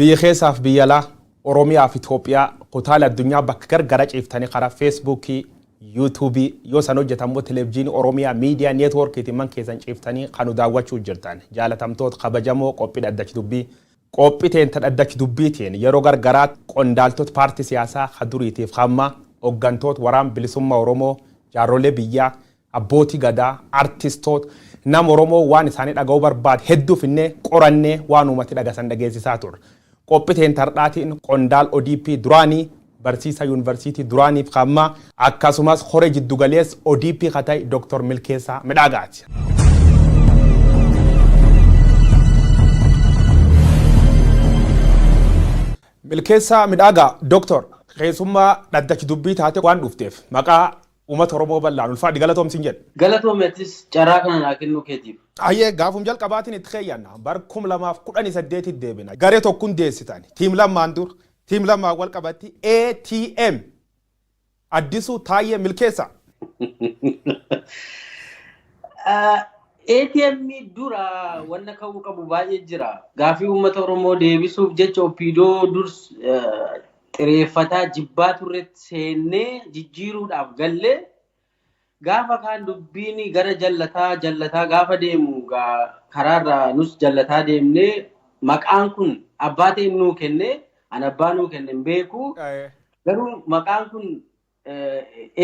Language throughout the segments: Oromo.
Biyya keessaaf biyya alaa, Oromiyaa fi Itoophiyaa, kutaalee addunyaa bakka gargara ciiftanii karaa Feesbuukii, Yuutuubii, yoo san hojjetan immoo Televijiinii Oromiyaa Miidiyaa Neetwoorkiitiin man keessan ciiftanii kan nu daawwachuu jirtan. Jaalatamtoota kabajamoo qophii dhaddacha dubbii. Qophii teenta dhaddacha dubbiitiin yeroo gargaraatti qondaaltota paartii siyaasaa ka duriitiif ka ammaa, hoggantoota waraan bilisummaa Oromoo, jaarrolee biyyaa, abbootii gadaa, artistoota, nama Oromoo waan isaanii dhaga'uu barbaade hedduu finnee qorannee waan uummati dhagasan dhageessisaa turre. Qophii teenta hardhaatiin qondaal ODP duraanii, barsiisaa yuunivarsiitii duraaniif ka ammaa, akkasumas koree jiddugaleessa ODP ka ta'e Dr. Milkeessaa Midhaagaati. Milkeessaa Midhaagaa, Dr. Keessummaa dhaddacha dubbii taate waan dhufteef maqaa uummata Oromoo bal'aan ulfaadhi galatoomsiin jedha. Galatoomi atis carraa kana naa kennuu keetiif. Ayyee gaafum jalqabaatiin itti keeyyanna. Bar 2018 deebina. Garee tokko hundeessitan. Team Lammaan dur. Team Lammaan wal qabatti ATM. Addisuu Taayyee Milkeessaa. ATM dura wanna ka'uu qabu baay'ee jira. Gaafii uummata Oromoo deebisuuf jecha OPDO durs xireeffataa jibbaa turretti seennee jijjiiruudhaaf gallee gaafa kaan dubbiin gara jallataa jallataa gaafa deemu karaarraa nus jallataa deemnee maqaan kun abbaa ta'e nuu kenne an abbaa nuu kenne hin beeku. Garuu maqaan kun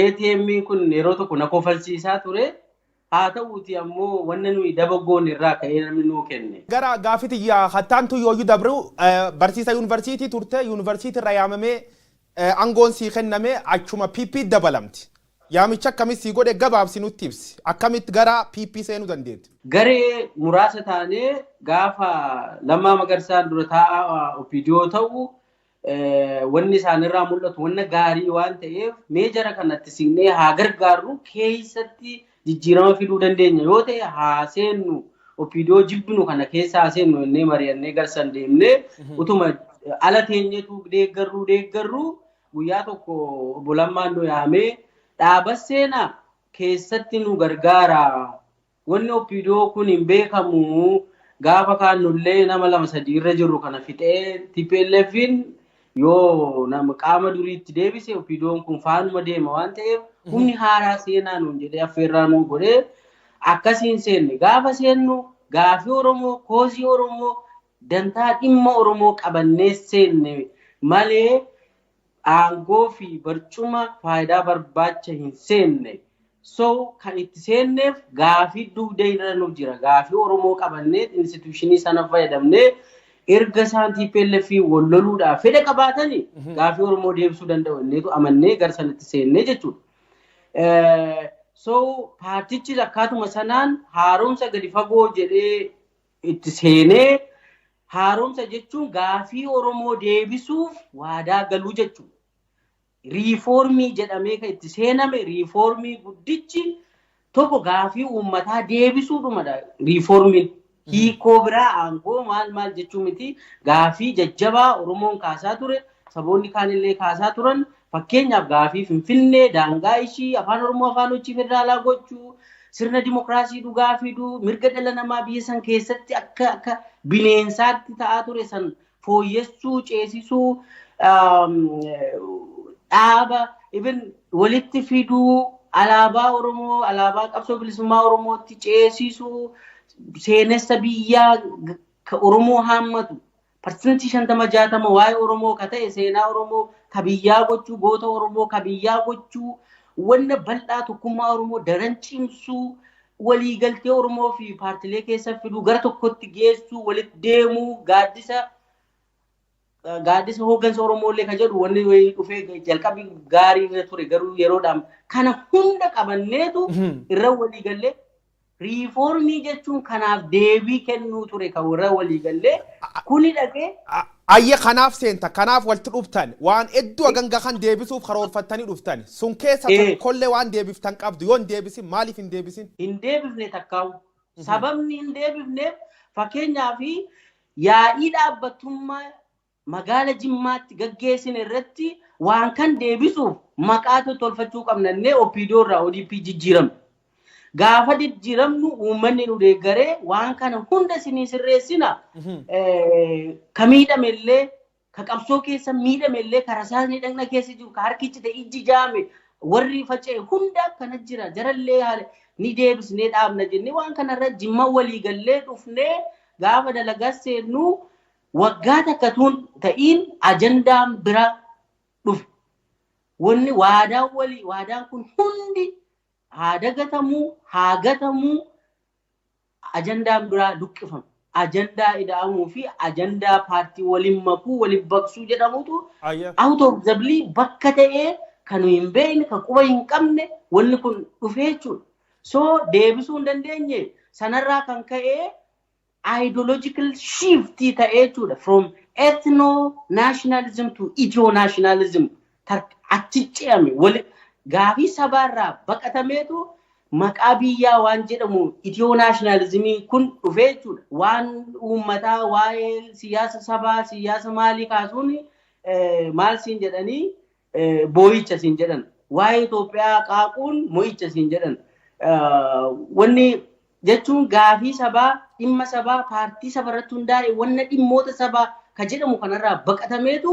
ATM kun yeroo tokko na kofalchiisaa ture. Haa ta'uuti ammoo wanna nuyi daba goone irraa ka'ee namni nuu kenne. Gara gaafii tiyya hattaantu yooyyuu dabru, barsiisa yuunivarsiitii turte, yuunivarsiitii irraa yaamamee angoon sii kenname achuma PP dabalamti. Yaamicha akkamii sii godhe gabaabsi nutti ibsi. Akkamitti gara PP seenuu dandeette? Garee muraasa taanee gaafa Lammaa Magarsaan dura taa'aa OPDO ta'u wanni isaanirraa mul'atu wanna gaarii waan ta'eef mee jara kanatti siqnee haa gargaarru, keessatti jijjiirama fiduu dandeenya yoo ta'e haa seennu, OPDO jibbinu kana keessa haa seennu jennee mari'annee garsan deemnee utuma ala teenyetu deeggarruu deeggarruu guyyaa tokko obbo Lammaan nu yaamee dhaaba seenaa keessatti nu gargaara. Wanni OPDO kun hin beekamu, gaafa kaan nullee nama lama sadii irra jirru kana fixee TPLFin yoo nama qaama duriitti deebise OPDOn kun faanuma deema waan ta'eef humni haaraa seenaa nuun jedhee affeerraa nuu godhee akkasiin seenne. Gaafa seennu gaafii Oromoo, koozii Oromoo, dantaa dhimma Oromoo qabannee seenne malee aangoo fi barcuma faayidaa barbaacha hin seenne. So kan itti seenneef gaafii dugda irra nuuf jira. Gaafii Oromoo qabannee instituushinii sana fayyadamnee erga isaan TPLF wal loluudhaaf fedha qabaatanii gaafii Oromoo deebisuu danda'u inneetu amannee gara sanatti seennee jechuudha. So paartichis akkaatuma sanaan haaromsa gadi fagoo jedhee itti seenee, haaromsa jechuun gaafii Oromoo deebisuuf waadaa galuu jechuudha. Riifoormii jedhamee kan itti seename riifoormii guddichi tokko gaafii uummataa deebisuudhumadha riifoormiin. Hiikoo biraa aangoo maal maal jechuu miti, gaafii jajjabaa Oromoon kaasaa ture, saboonni kaanillee kaasaa turan, fakkeenyaaf gaafii Finfinnee, daangaa ishii, afaan Oromoo afaan hojii federaalaa gochuu, sirna dimokiraasii dhugaa fiduu, mirga dhala namaa biyya san keessatti akka akka bineensaatti ta'aa ture san fooyyessuu, ceesisuu, dhaaba even walitti fiduu, alaabaa Oromoo alaabaa qabsoo bilisummaa Oromootti ceesisuu, seenessa biyyaa ka Oromoo haammatu 50% 60 waa'ee Oromoo ka ta'e seenaa Oromoo ka biyyaa gochuu, goota Oromoo ka biyyaa gochuu, wanna bal'aa tokkummaa Oromoo daran cimsuu, waliigaltee Oromoo fi paartilee keessa fiduu, gara tokkotti geessuu, walitti deemuu, gaaddisa hooggansa Oromoo illee ka jedhu wanni wayii dhufee jalqabii gaarii irra ture, garuu yeroodhaan kana hunda qabanneetu irra waliigallee riifoormii jechuun kanaaf deebii kennuu ture kan irra waliigallee kuni dhaqee. Ayya, kanaaf seenta, kanaaf walitti dhuftan, waan hedduu haganga kan deebisuuf karoorfattanii dhuftan sun keessa tokkollee waan deebiftan qabdu? Yoo hin deebisin maaliif hin deebisin? Hin deebifne takkaa'u. Sababni hin deebifneef, fakkeenyaaf, yaa'ii dhaabbattummaa magaala Jimmaatti gaggeessine irratti waan kan deebisuuf maqaa tolfachuu qabnannee OPDO irraa ODP jijjiirame. Gaafa jijjiiramnu uummanni nu deeggaree waan kana hunda isinii sirreessina. Ka miidhame illee, ka qabsoo keessa miidhame illee, ka rasaasni dhaqna keessa jiru, ka harkichi ta'e, ijji jaame, warri faca'e hunda akkana jira. Jarallee haala ni deebisnee dhaabna jennee waan kanarra jimma walii gallee dhufnee gaafa dalagaa seennu waggaa takka tuun ta'iin ajandaan bira dhufe. Wanni waadaan walii waadaan kun hundi haa dagatamuu, haa gatamuu, ajandaan biraa luqqifame. Ajandaa ida'amuu fi ajandaa paartii waliin makuu, waliin baqsuu jedhamutu out of the blue bakka ta'ee kan hin beekne, kan quba hin qabne wanni kun dhufee jechuudha. So deebisuu hin dandeenye. Sanarraa kan ka'e ideological shift ta'ee jechuudha. From ethno nationalism to ethio nationalism achi ce'ame. Wali gaafii sabaarraa baqatameetu maqaa biyyaa waan jedhamu ethio nationalismii kun dhufee jechuudha. Waan uummataa, waa'ee siyaasa sabaa, siyaasa maalii kaasuun maal siin jedhanii, boo'icha siin jedhan. Waa'ee Itoophiyaa qaaquun mo'icha siin jedhan. Wanni jechuun gaafii sabaa, dhimma sabaa, paartii saba irratti hundaa'e, wanna dhimmoota sabaa ka jedhamu kanarraa baqatameetu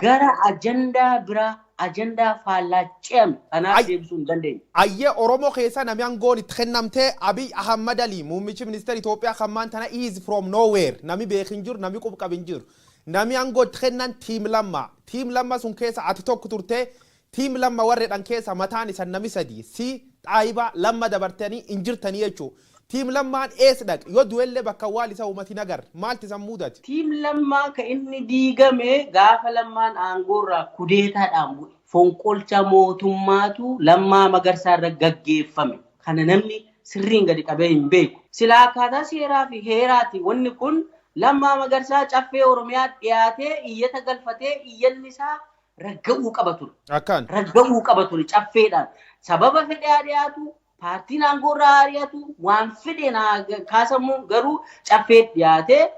gara ajandaa biraa, ajandaa faallaa ce'ame. Kanaaf deebisuu hin dandeenye. Ayyee, Oromoo keessa namni aangoon itti kennamtee Abiy Ahmad Ali, muummichi ministeera Itoophiyaa kan maan tana, is from nowhere. Nami beekin jiru, nami qub qabin jiru. Nami aangoo itti kennan Team Lamma. Team Lamma sun keessa ati tokko turtee. Team Lamma warreedhan keessa mataan isan nami sadi si xaayibaa Lamma dabartanii hin jirtanii jechuudha. Team Lammaan ees dhaq? Yoo du'ellee bakka awwaal isa uummati nagar maalti isan mudate? Team Lammaa ka inni diigame gaafa Lammaan aangoorraa kudeetaadhaan bu'e. Fonqolcha mootummaatu Lammaa Magarsaa irra gaggeeffame. Kana namni sirriin gadi qabee hin beeku. Silaa akkaataa seeraa fi heeraati wanni kun Lammaa Magarsaa Caffee Oromiyaa dhiyaatee iyyata galfatee iyyanni isaa ragga'uu qaba ture. Akkaan. Ragga'uu qaba ture caffeedhaan. Sababa fedhe haa dhiyaatu, paartiin aangoorraa haa dhiyaatu, waan fedheen haa kaasamu, garuu caffee dhiyaatee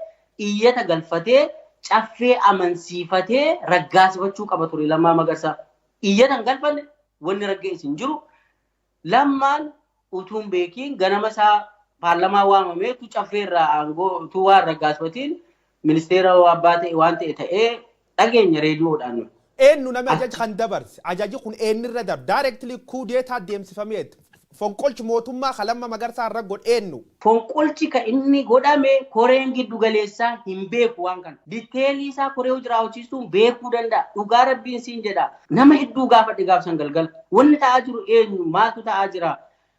iyyata galfatee caffee amansiifatee raggaasifachuu qaba ture Lammaa Magarsaa. Iyyata hin galfanne, wanni ragga'es hin jiru. Lammaan utuu hin beekiin ganama isaa paarlamaa waamameetu caffee irraa aangoo utuu waan raggaasifatiin ministeera abbaa ta'e waan ta'e ta'ee dhageenya reediyoodhaan. Eenyu namni ajaja kan dabarse? Ajaji kun eenyurra darbe? Directly kuudeetaa deemsifameet. Fonqolchi mootummaa kan Lamma Magarsaa irra godhe eenyu? Fonqolchi kan inni godhame koreen giddu galeessaa hin beeku waan kana. Detailii isaa koree hojii raawwachiistuun beekuu danda'a. Dhugaa rabbiin siin jedha. Nama hedduu gaafadhe gaafsan galgala. Wanni ta'aa jiru eenyu? Maaltu ta'aa jira?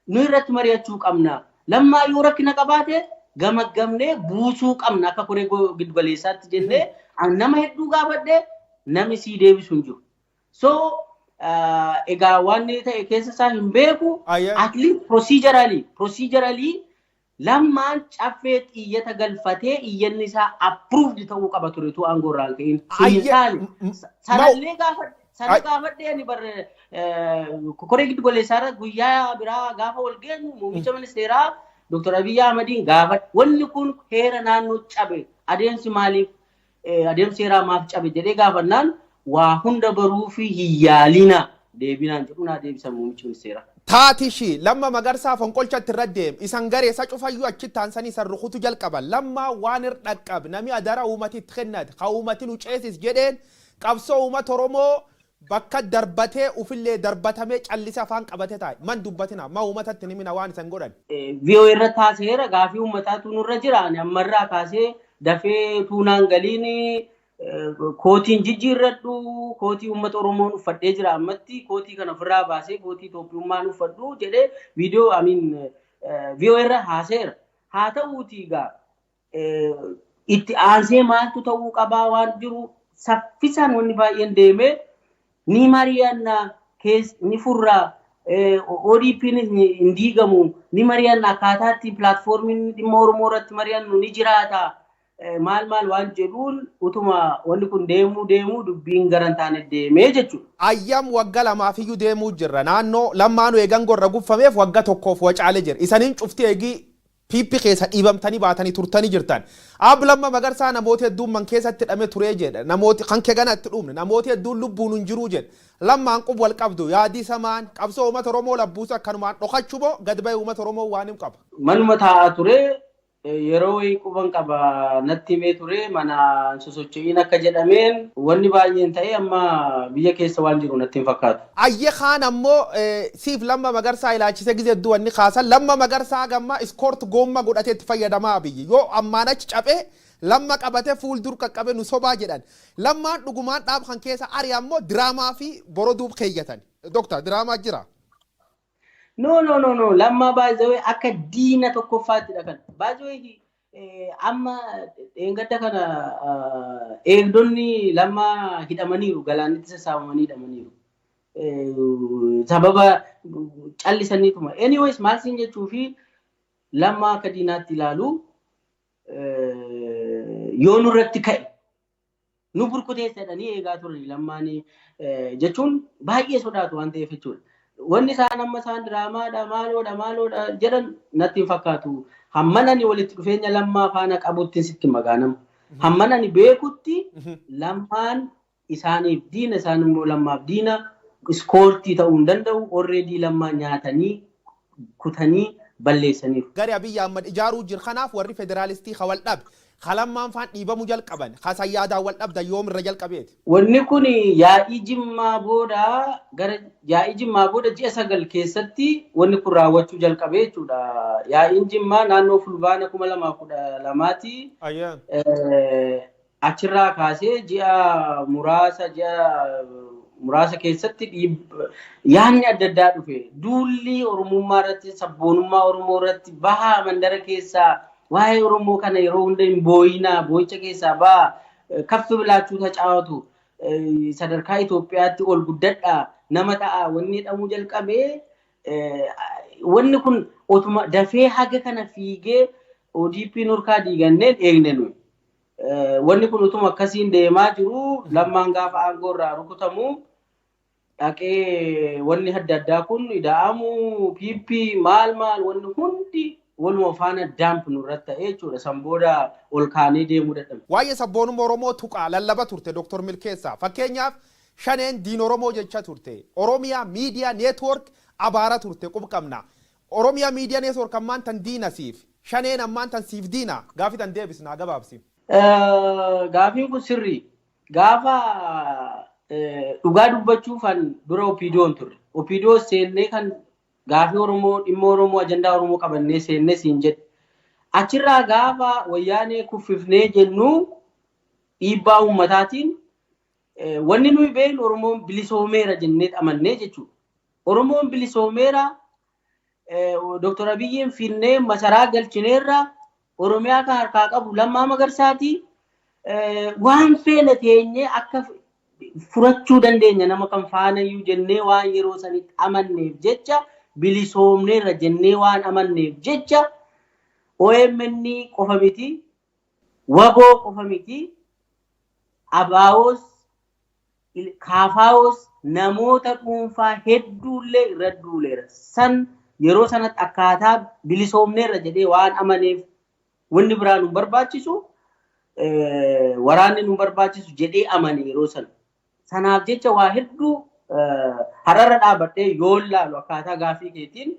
Nu irratti mari'achuu qabna. Lammaa yoo rakkina qabaate gamaggamnee buusuu qabna akka koree giddu galeessaatti jennee nama hedduu gaafadhe, namni sii deebisu hin jiru. So egaa waan ta'e keessa isaa hin beeku. At least procedurally Lammaan caffee iyyata galfatee iyyanni isaa approved ta'uu qaba ture tu aangoo irraa hin ka'in. Sun hin taane. Sanallee gaafadhe. Sana gaafadhe ani bar koree giddu galeessaa irra guyyaa biraa gaafa wal geenyu muummicha ministeeraa Dr. Abiyyi Ahmadiin gaafadhe. Wanni kun heera naannoo cabe, adeemsi maaliif, adeemsi seeraa maaf cabe jedhee gaafannaan waa hunda baruu fi hin yaalina deebinaan jedhu naa deebisan muummichi ministeeraa. Taati ishii Lamma Magarsaa fonqolchatti irra deem isan garee isa cufayyuu achitti aansanii isan rukutu jalqaban. Lammaa waan irra dhaqqab nami adara uummati itti kennate ka uummati nu ceesis jedheen qabsoo uummata Oromoo bakka darbatee ufillee darbatamee callise afaan qabate taa'e. Man dubbatina ma uummatatti ni mina waan isan godhan. VOA irra taaseera, gaafii uummataatu nurra jira. Ani ammarraa kaasee dafee tuunaan galiin kootiin jijjiirradhu, kootii uummata Oromoon uffadhee jira, ammatti kootii kana ofirraa baasee kootii Itoophiyummaan uffadhu jedhee viidiyoo amiin VOA irra haaseera. Haa ta'uutii egaa itti aansee maaltu ta'uu qabaa waan jiru saffisaan wanni baay'een deemee ni mari'anna, kees ni furraa, ODP'n hin diigamu, ni mari'anna, akkaataatti platformiin dhimma Oromoo irratti mari'annu ni jiraata. Maal maal waan jedhuun utuma wanni kun deemuu deemuu dubbiin gara hin taane deemee jechuudha. Ayyam, wagga lamaafiyyuu deemuu jirra. Naannoo Lammaanuu eegan gorra guffameef wagga tokkoof wacaale jira. Isaniin cufti eegii PP keessa dhiibamtanii baatanii turtanii jirtan. Ab Lamma Magarsaa namoota hedduun man keessatti hidhamee turee jedha. Namooti kan kee gana itti dhumne, namooti hedduun lubbuun hin jiruu jedha. Lammaan qub wal qabdu yaadii samaan qabsoo uummata Oromoo labbuusa akkanumaan dhokachuu moo gad ba'e uummata Oromoo waan hin qaba? Manuma taa'aa ture, yeroo wayii quban qaba natti himee ture, mana sosocho'iin akka jedhameen wanni baay'een ta'e amma biyya keessa waan jiru natti hin fakkaatu. Ayye, kaan ammoo siif Lamma Magarsaa ilaalchise gizee hedduu wanni kaasan, Lamma Magarsaa gamma iskoort goomma godhatee itti fayyadamaa, biyyi yoo ammaan achi caphee Lamma qabate fuuldur qaqqabe nu sobaa jedhan. Lammaan dhugumaan dhaab kan keessa ari ammoo diraamaa fi boroduuf keeyyatan. Doktar, diraamaa jira. No, no, no, no. Lammaa baay'ee akka diina tokkoffaattidha kan. Baay'ee amma dheengadda kana eegdonni Lammaa hidhamaniiru, galaanitti sassaabamanii hidhamaniiru. Sababa callisaniituma. Anyways, maal siin jechuu fi Lammaa akka diinaatti ilaalu, yoo nurratti ka'e nu burkuteessa jedhanii eegaa turani. Lammaan jechuun baay'ee sodaatu waan ta'eef jechuudha. Wanni isaan amma isaan diraamaadha, maaloodha, maaloodha jedhan natti hin fakkaatu. Hamman ani walitti dhufeenya Lammaa faana qabutti sitti magaanama. Hamman ani beekutti Lammaan isaaniif diina, isaan immoo Lammaaf diina. Iskoortii ta'uu hin danda'u. Already Lammaa nyaatanii kutanii balleessaniiru. Gari Abiyyi Ahmad ijaaruu jira. Kanaaf warri federaalistii ka wal dhabe, ka Lammaan faan dhiibamuu jalqaban, ka sayyaadaan wal dhabdan yoom irra jalqabeeti? Wanni kun yaa'ii Jimmaa booda, gara yaa'ii Jimmaa booda ji'a 9 keessatti wanni kun raawwachuu jalqabee jechuudha. Yaa'iin Jimmaa naannoo Fulbaana 2012ti. Achirraa kaasee ji'a muraasa keessatti yaadni adda addaa dhufe. Duulli Oromummaa irratti, sabboonummaa Oromoo irratti bahaa, mandara keessaa waa'ee Oromoo kana yeroo hunda hin booyinaa, boo'icha keessaa bahaa, kaffi bilaachuu tacaawatu, sadarkaa Itoophiyaatti ol guddadhaa, nama ta'a wanni jedhamuu jalqabee, wanni kun otuma dafee haga kana fiigee ODP nurkaa diiganneen eegne nuyi. Wanni kun utuma akkasiin deemaa jiru, Lammaan gaafa aangoo irraa rukutamu dhaqee wanni adda addaa kun ida'amu, PP maal maal, wanni hundi waluma faana daamp nurratti ta'ee jechuudha. San booda ol kaanee deemuu dadhabne. Waa'ee sabboonummaa Oromoo tuqaa lallaba turte, Dr. Milkeessaa. Fakkeenyaaf Shaneen diin Oromoo jecha turte. Oromiyaa Miidiyaa Neetwoork abaara turte, qub qabna. Oromiyaa Miidiyaa Neetwoork ammaan tan diina siif. Shaneen ammaan tan siif diina. Gaafii tan deebisnaa gabaabsi. Gaafiin kun sirrii. Gaafa dhugaa dubbachuufan dura OPDO'n turre. OPDO seennee kan gaafii Oromoo, dhimma Oromoo, ajandaa Oromoo qabannee seennee siin jedhe. Achirraa gaafa Wayyaanee kuffifnee jennu dhiibbaa uummataatiin wanni nuyi beeknu Oromoon bilisoomeera jennee amannee jechuudha. Oromoon bilisoomeera, Dr. Abiyyiin finnee masaraa galchineerra, Oromiyaa kan harkaa qabu Lammaa Magarsaati. Waan feene teenyee akka furachuu dandeenya nama kan faanayyuu jennee waan yeroo sanitti amanneef jecha, bilisoomneerra jennee waan amanneef jecha, OMN qofa miti, WABOO qofa miti, ABOs, KFOs, namoota dhuunfaa hedduullee irra duuleera. San yeroo sanatti akkaataa bilisoomneerra jedhee waan amaneef, wanni biraa nu barbaachisu, waraanni nu barbaachisu jedhee amane yeroo sana. Sanaaf jecha waa hedduu har'arra dhaabadhee yoo laalu akkaataa gaafii keetiin